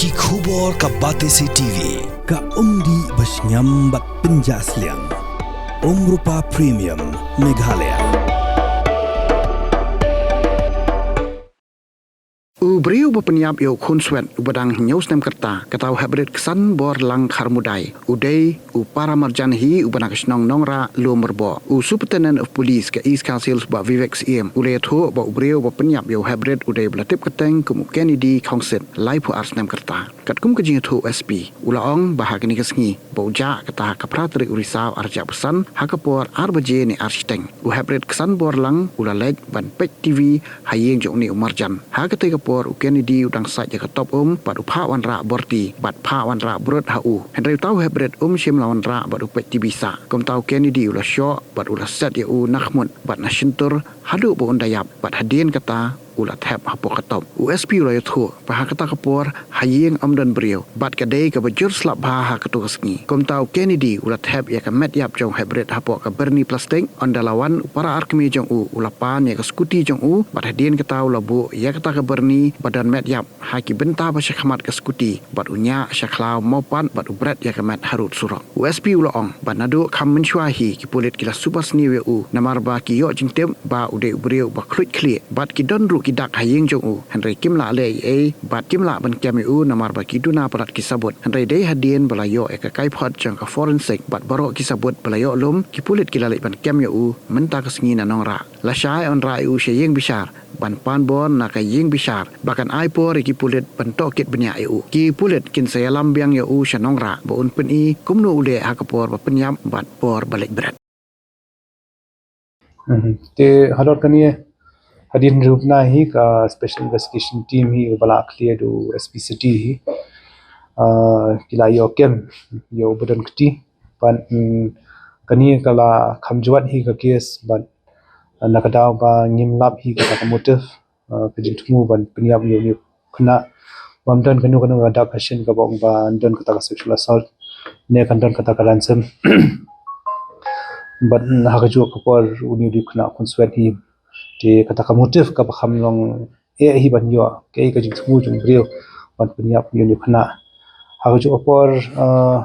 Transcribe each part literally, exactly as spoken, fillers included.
Ki khubor ka Batesi T V, ka umdih ba shngiam bad pynjah sliang. Umrupa Premium, Meghalaya. U briew ba pynïap ïa u khunswet uba dang hynñiew snem ka rta, kata u Heprit Ksanborlang Kharmudai, u dei u para marjan hi uba na ka shnong Nongrah, Lumrboh. U Superintendent of Police ka East Khasi Hills, Bah Vivek Syiem, u la ïathuh ba u briew ba pynïap ïa u Heprit u dei ba la tip kyrteng kum u Kennedy Khongsit, laiphew ar snem ka rta. Katkum ka jingïathuh u S P, u la ong ba ha kane ka sngi ba u jah, kata ha ka phra tarik u Risaw arhajar arphew san, ha ka por ar baje ne ar shiteng, u Heprit Ksanborlang u la leit ban peit T V ha ïing jong une u marjan. Ha katei ka por u Kennedy u dang sait ïa ka top um bad u phah wanrah borti bad phah wanrah brut ha u. Hynrei uta u Heprit um shym la wanrah bad u peit T V sah. Kumta u Kennedy u la shoh bad u la set ïa u na khmut bad na shyntur haduh ba un da ïap, bad hadien kata u la thep hapoh ka top. U S P u la ïathuh ba ha kata ka por ha ïing ym don briew bad ka dei kaba jur slap bha ha kato ka sngi. Kumta u Kennedy u la thep ïa ka met ïap jong u Heprit hapoh ka byrni plastik. Ynda la wan u para arkmie jong u, u la pan ïa ka skuti jong u bad hadien kata u la buh ïa kata ka byrni ba don met ïap ha ki bynta ba sha khmat ka skuti bad u ñiah sha khlaw mawpat bad u bret ïa ka met harud surok. U S P u la ong ba naduh kham mynshuwa hi ki pulit ki la super sniew ïa u namar ba ki ïoh jingtip ba u dei u briew ba khluit khlieh bad ki don ruh ki dak ha ïing jong u, hynrei kim lah leh ei ei bad kim lah ban kem ïa u namar ba ki duna palat ki sabut. Hynrei dei hadien ba la ïoh ïa ka kaiphod jong ka forensic bad baroh ki sabut ba la ïoh lum, ki pulit ki la leit ban kem ïa u mynta ka sngi na Nongrah. La shah wanrah ïa u sha ïing bishar ban pan bor na ka ïing bishar ba kan ai por ïa ki pulit ban tohkit bniah ïa u. Ki pulit kin sa ïalam biang ïa u sha Nongrah ba un pyni kumno u leh ha ka por ba pynïap bad por ba leit bret. Mhm. Te halor kane, hadien hynriew bnai hi ka Special Investigation Team hi uba la khlieh da u S P City hi, ah, ki la ïoh kem ïa u ba don kti. Bad, mm, kane ka la kham jwat hi ka case bad, ah, na ka daw ba ngim lap hi kata ka motive, ah, ka jingthmu ban pynïap ïa une u khynnah. Bym don kano kano ka dak ka shin kaba ong ba don kata ka sexual assault ne kan don kata ka ransom. Bad, mm, ha kajuh ka por une u dei u khynnah khunswet hi. Te kata ka motive kaba kham long eh hi ban ïoh, kaei ka jingthmu jong u briew ban pynïap ïa une u khynnah. Ha kajuh ka por, ah,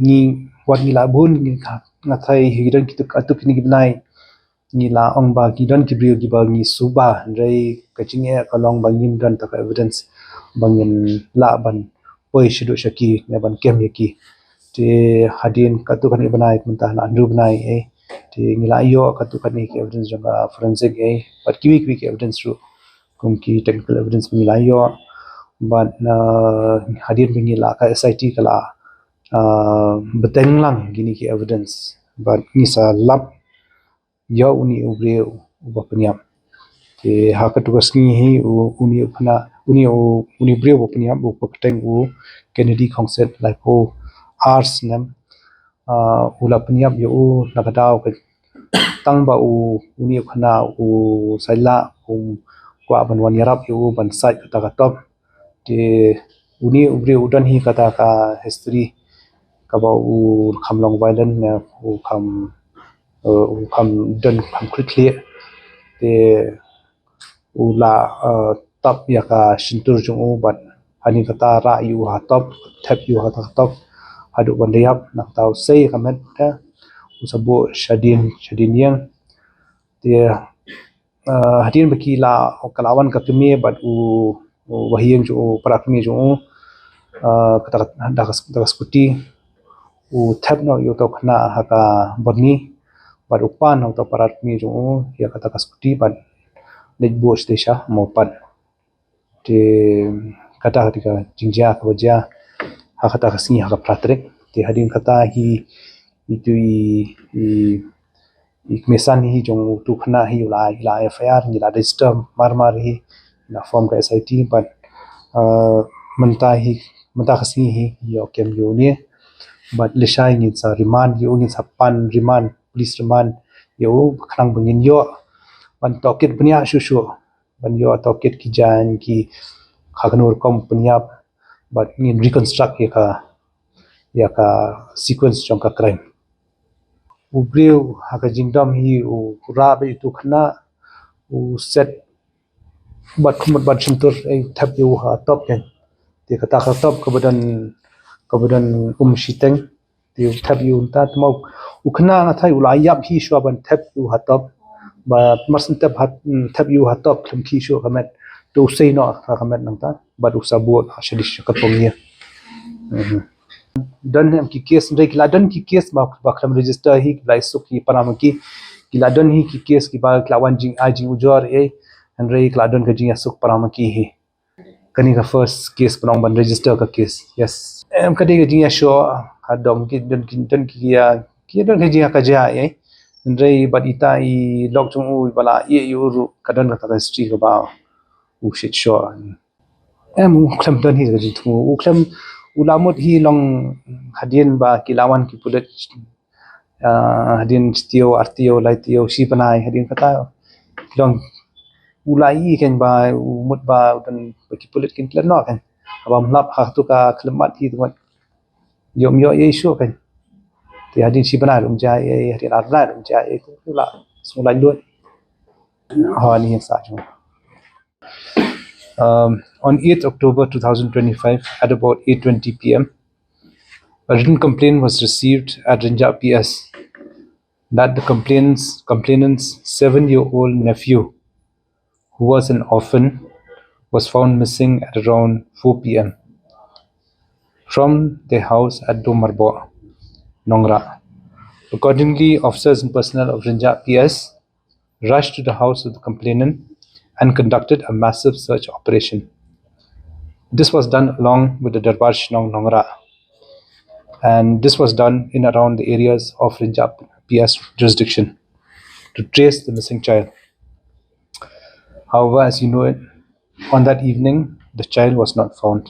ngi, wat ngi la bun, ngi ka, nga tharai hi don kitu, atu kine ki bnai ngi la ong ba ki don ki briew kiba ngi suba, hynrei ka jingeh ka long ba ngim don ta ka evidence ba ngin lah ban poi shaduh sha ki ne ban kem ïa ki. Te hadien katu kane ka bnai mynta la hynriew bnai, eh, te ngi la ïoh katu kane ka evidence jong ka forensic, eh, bad kiwei kiwei ki evidence ruh, kum ki technical evidence ba ngi la ïoh. Bad, ah, hadien ba ngi la, ka S I T ka la, ah, bteng lang kine ki evidence bad ngi sa lap ïa une u briew uba pynïap. Te ha katu ka sngi hi u, une u khynnah, une u, une u briew uba pynïap uba kyrteng u Kennedy Khongsit, laiphew ar snem, ah, u la pynïap ïa u na ka daw ka, tang ba u, une u khynnah u sa ïalah, um kwah ban wan ïarap ïa u ban sait kata ka top. Te une u briew u don hi kata ka history kaba u kham long violent ne u kham, eh, u kham don, kham khluit khlieh. Te u la, eh, tap ïa ka shyntur jong u bad hadien kata rah ïa u ha top, thep ïa u ha kata ka top haduh ban da ïap. Na kata u sei ïa ka met, eh, u sa buh shadien, shadien ïing. Te, eh, hadien ba ki la, ka la wan ka kmie bad u, u bahaïing jong u, para kmie jong u, eh, kata ka, da ka, da ka skuti, u thep noh ïa uta u khynnah ha ka byrni bad u pan noh uta u para kmie jong u ïa kata ka skuti bad leit buh shatei sha Mawpat. Te kata ka dei ka jingjia kaba jia ha kata ka sngi ha ka phra tarik. Te hadien kata hi, itu i, i, i kmie san hi jong utu u khynnah hi u la, i la F I R, ngi la register mar mar hi na form ka S I T bad, eh, mynta hi, mynta ka sngi hi ïoh kem ïa une bad lashai ngin sa remand ïa u, ngin sa pan remand, police remand ïa u, khnang ba ngin ïoh ban tohkit bniah shuh shuh, ban ïoh tohkit ki jaiñ ki, ha kano rukom pynïap bad ngin reconstruct ïa ka, ïa ka sequence jong ka crime. U briew ha ka jingdom hi u rah beit utu u khynnah, u set bad khmut bad shyntur, eh, thep ïa u ha top ken. Te kata ka top kaba don, kaba don um shiteng. Te u thep ïa u mynta, te ma u khynnah nga tharai u la ïap hi shuwa ban thep ïa u ha top. Ba mar shu thep ha, mm, thep ïa u ha top khlem khih shuh ka met. Te u sei noh ka met nangta. Bad u sa buh sha dih sha ka pong ïa. Mhm. Don em ki case, hynrei ki la don ki case ba, ba khlem register hi, ki la ïasuk hi para ma ki. Ki la don hi ki case kiba ki la wan jing, ai jingujor, eh. Hynrei ki la don ka jingïasuk para ma ki hi. Kane ka first case ba nang ban register ka case. Yes. Em, ka dei ka jingïashoh ha dong ki, don ki, don ki ïa, ki don ka jingïakajia, eh. Hynrei bad ita i lok jong u ba la ïeh ïa u ruh ka don kata ka history kaba u shit shoh. Em, u khlem don hi ka jingthmu. U khlem, u la mut hi long hadien ba ki la wan ki pulit, ah, hadien shi taïew, ar taïew, lai taïew, shi bnai, hadien kata. Long u la ïohi kan ba u mut ba u don ba ki pulit kin klet noh kan. Haba ym lap ha tu ka khlem mat hi tu mat. Ym ïoh ïa shuh kan. Te hadien shi bnai ruh ym jia ïa, hadien ar bnai ruh ym jia ïa, u la sngewlait lut. Ha ni sa jong. Um, on eighth October two thousand twenty-five, at about eight twenty p m, a written complaint was received at Rynjah P S that the complaints, complainant's seven-year-old nephew, who was an orphan, was found missing at around four p m from their house at Domarboh, Nongrah. Accordingly, officers and personnel of Rynjah P S rushed to the house of the complainant and conducted a massive search operation. This was done along with the Darbar Shnong Nongrah, and this was done in around the areas of Rynjah P S jurisdiction to trace the missing child. However, as you know it, on that evening, the child was not found.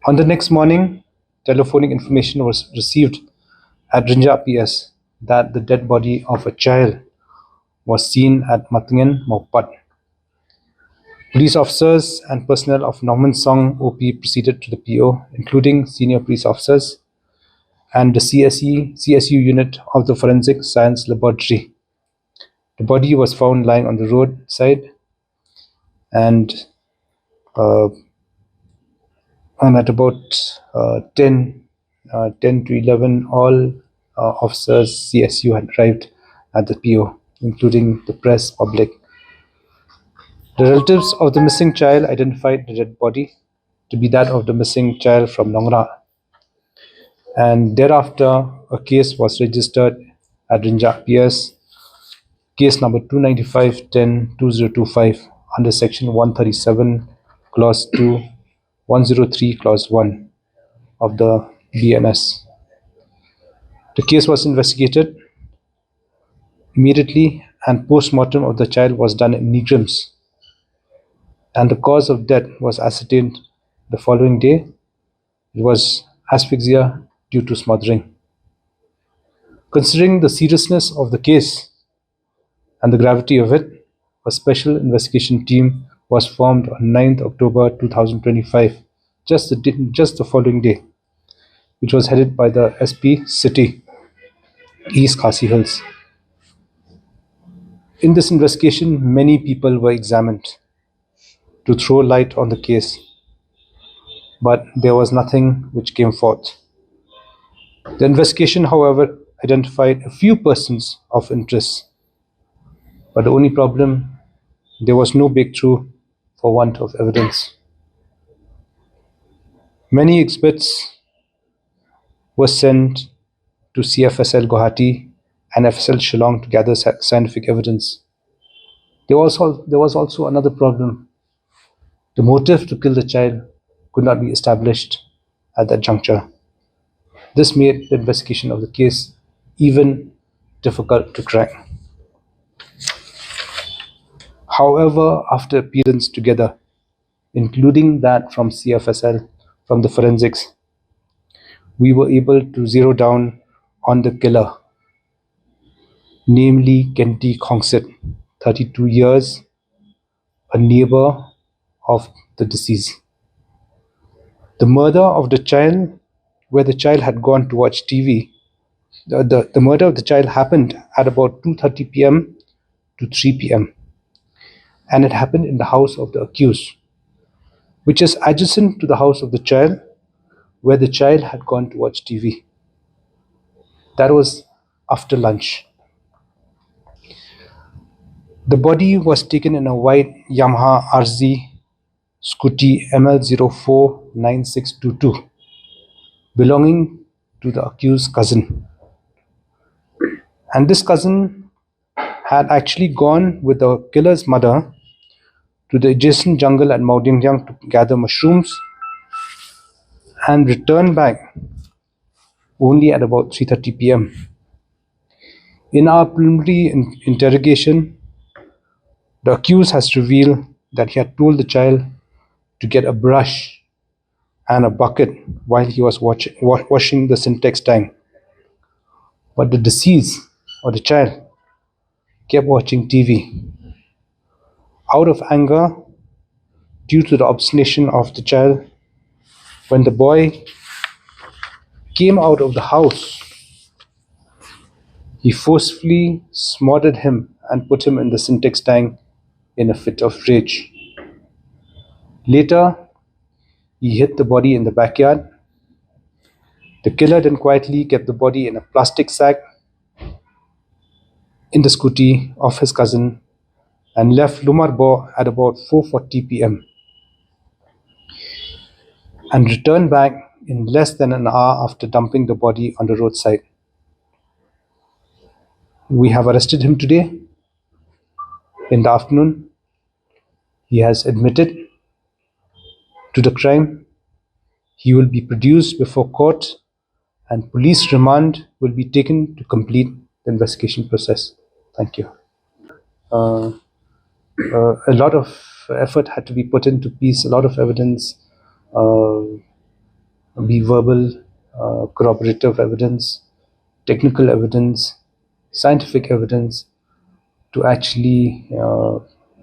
On the next morning, telephonic information was received at Rynjah P S that the dead body of a child was seen at Matngen, Mawpat. Police officers and personnel of Nongmynsong O P proceeded to the P O, including senior police officers and the C S E, C S U unit of the Forensic Science Laboratory. The body was found lying on the roadside, and, uh, and at about, uh, ten, uh, ten to eleven, all, uh, officers, C S U, had arrived at the P O, including the press, public. The relatives of the missing child identified the dead body to be that of the missing child from Nongrah. And thereafter, a case was registered at Rynjah P S, case number two ninety-five ten two zero two five, under section one thirty-seven, clause two, one zero three, clause one of the B N S. The case was investigated immediately, and post-mortem of the child was done in NEIGRIHMS, and the cause of death was ascertained the following day. It was asphyxia due to smothering. Considering the seriousness of the case and the gravity of it, a special investigation team was formed on ninth October two thousand twenty-five, just the di-, just the following day, which was headed by the S P City, East Khasi Hills. In this investigation, many people were examined to throw light on the case, but there was nothing which came forth. The investigation, however, identified a few persons of interest, but the only problem, there was no breakthrough for want of evidence. Many experts were sent to C F S L Guwahati and F S L Shillong to gather sci-, scientific evidence. There was al-, there was also another problem. The motive to kill the child could not be established at that juncture. This made the investigation of the case even difficult to crack. However, after appearance together, including that from C F S L, from the forensics, we were able to zero down on the killer, namely Kenti Khongsit, thirty-two years, a neighbor of the deceased. The murder of the child, where the child had gone to watch T V, the, the, the murder of the child happened at about two thirty p m to three p m, and it happened in the house of the accused. which is adjacent to the house of the child, where the child had gone to watch T V. That was after lunch. The body was taken in a white Yamaha R Z scooty M L zero four nine six two two, belonging to the accused's cousin. And this cousin had actually gone with the killer's mother to the adjacent jungle at Mawdyngjang to gather mushrooms and returned back only at about three thirty p m. In our preliminary in- interrogation, the accused has revealed that he had told the child to get a brush and a bucket while he was watch- wa- washing the Sintex tank. But the deceased, or the child, kept watching T V. Out of anger, due to the obstination of the child, when the boy came out of the house, he forcefully smothered him and put him in the Sintex tank in a fit of rage. Later, he hid the body in the backyard. The killer then quietly kept the body in a plastic sack in the scooty of his cousin and left Lumarbo at about four forty p m and returned back in less than an hour after dumping the body on the roadside. We have arrested him today in the afternoon. He has admitted to the crime. He will be produced before court and police remand will be taken to complete the investigation process. Thank you. Uh, uh, a lot of effort had to be put in to piece a lot of evidence, uh, be verbal, uh, corroborative evidence, technical evidence, scientific evidence, to actually uh,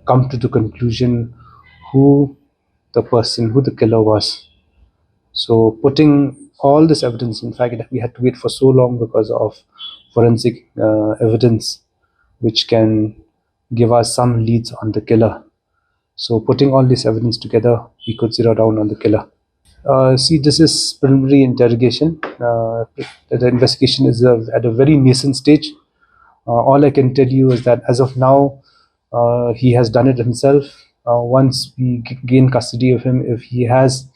come to the conclusion who the person, who the killer was. So putting all this evidence, in fact, we had to wait for so long because of forensic uh, evidence, which can give us some leads on the killer. So putting all this evidence together, we could zero down on the killer. Uh, see, this is preliminary interrogation. Uh, the investigation is uh, at a very nascent stage. Uh, all I can tell you is that as of now, uh, he has done it himself. Uh, once we g- gain custody of him, if he has,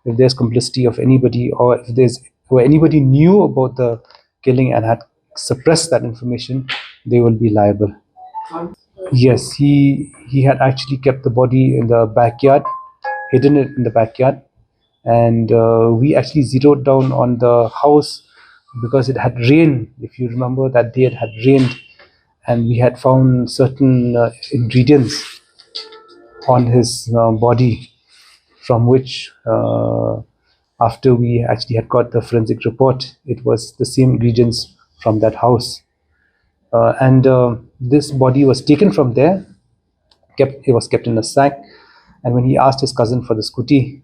if there's complicity of anybody, or if there's, or anybody knew about the killing and had suppressed that information, they will be liable. Yes, he he had actually kept the body in the backyard, hidden it in the backyard, and uh, we actually zeroed down on the house because it had rained. If you remember, that day it had rained, and we had found certain uh, ingredients on his uh, body, from which, uh, after we actually had got the forensic report, it was the same ingredients from that house. Uh, and uh, this body was taken from there. Kept, it was kept in a sack. And when he asked his cousin for the scooty,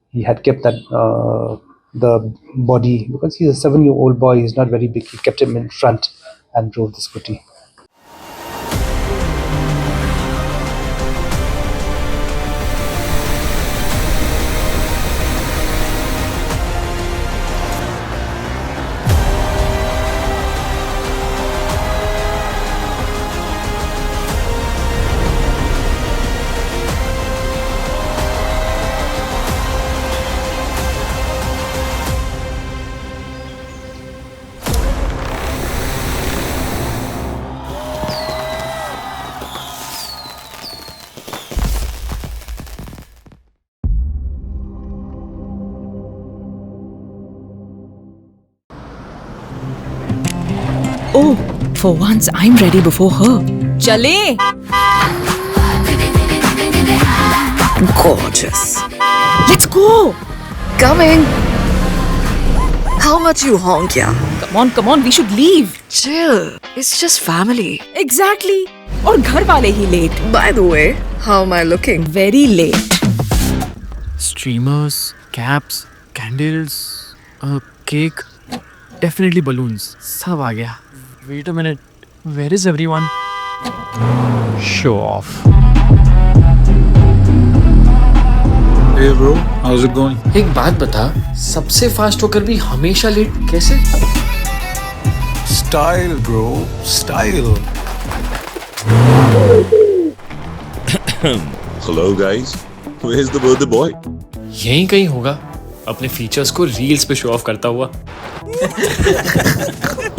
he had kept that uh, the body, because he's a seven-year-old boy. He's not very big. He kept him in front and drove the scooty. Oh, for once I'm ready before her. चले। Gorgeous. Let's go. Coming. How much you honk, yeah? Come on, come on, we should leave. Chill. It's just family. Exactly. और घर वाले ही late. By the way, how am I looking? Very late. Streamers, caps, candles, a cake. Definitely balloons. सब आ गया. Wait a minute. Where is everyone? Show off. Hey bro, how's it going? एक बात बता, सबसे फास्ट होकर भी हमेशा लेट कैसे? Style, bro, style. Hello, guys. Where's the birthday boy? यहीं कहीं होगा, अपने फीचर्स को रील्स पे शो ऑफ करता हुआ।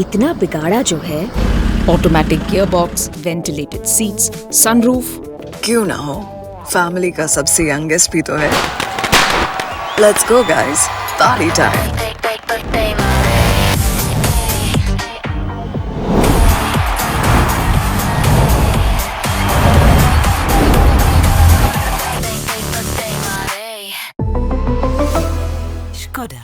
इतना बिगाड़ा जो है। Automatic gearbox, ventilated seats, sunroof। क्यों ना हो, फैमिली का सबसे यंगेस्ट भी तो है। Let's go guys, party time. Skoda.